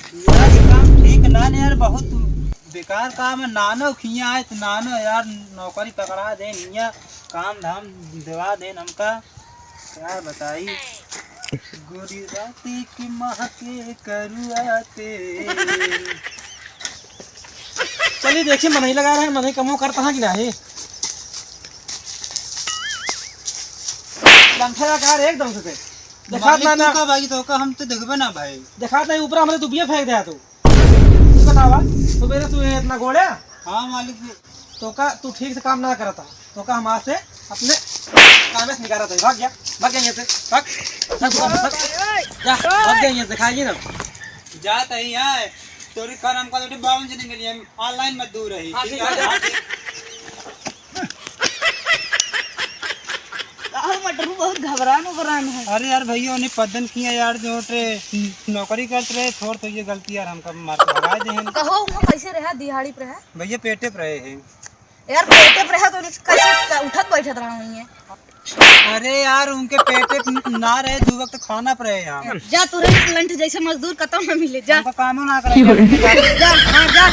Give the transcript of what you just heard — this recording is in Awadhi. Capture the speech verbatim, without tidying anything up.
यार, ये काम ठीक ना ने यार, बहुत बेकार काम है। नानो खिया है तो नानो यार, नौकरी पकड़ा दे, हिया काम धाम देवा दे हमका। क्या बताई, गोरी राती की माँ के करुआ तेल। चलिए देखिए, मनई लगा रहे हैं, मनई कमो करता है कि नहीं? लंठा का कार एकदम से थे। देखात मालिक ना तू ना। का भाई, तो का हम तो देखबे ना भाई। देखात नहीं, ऊपर हमरे दुबिया फेंक दे तू। तू बतावा, सुबेरे तू ये इतना गोड़े? हाँ मालिक जी। तो का तू ठीक से काम ना करता, तो का हम आज से अपने काम से निकालत है। भाग गया, भाग गया यहाँ से, भाग, भाग, भाग, भाग। जा, भाग गया यहाँ से, खाइए ना। जात है यहाँ, तोरी कर हमका तो बावन जने मिली, हम ऑनलाइन मजदूर है। हाँ, ठीक है। काहो मटरू बहुत घबरान उबरान है। अरे यार भैया, उन्हें पद्दन किया यार, जो टे नौकरी करत रहे, छोड़ तो ये गलती यार, हमका मार के भगा दे हैं। कहो, वो कैसे रहा, दिहाड़ी पे रहा? भैया, पेटे पे रहे हैं। यार, पेटे पे रहा तो कैसे उठत बैठत रहा हुई है? अरे यार, उनके पेटे पे ना रहे, दो वक्त खाना पे रहे यहाँ। जा, तोरे लंठ जैसे मजदूर कतौ ना मिले, जा। हमका कामो ना करे। जा, हाँ, जा।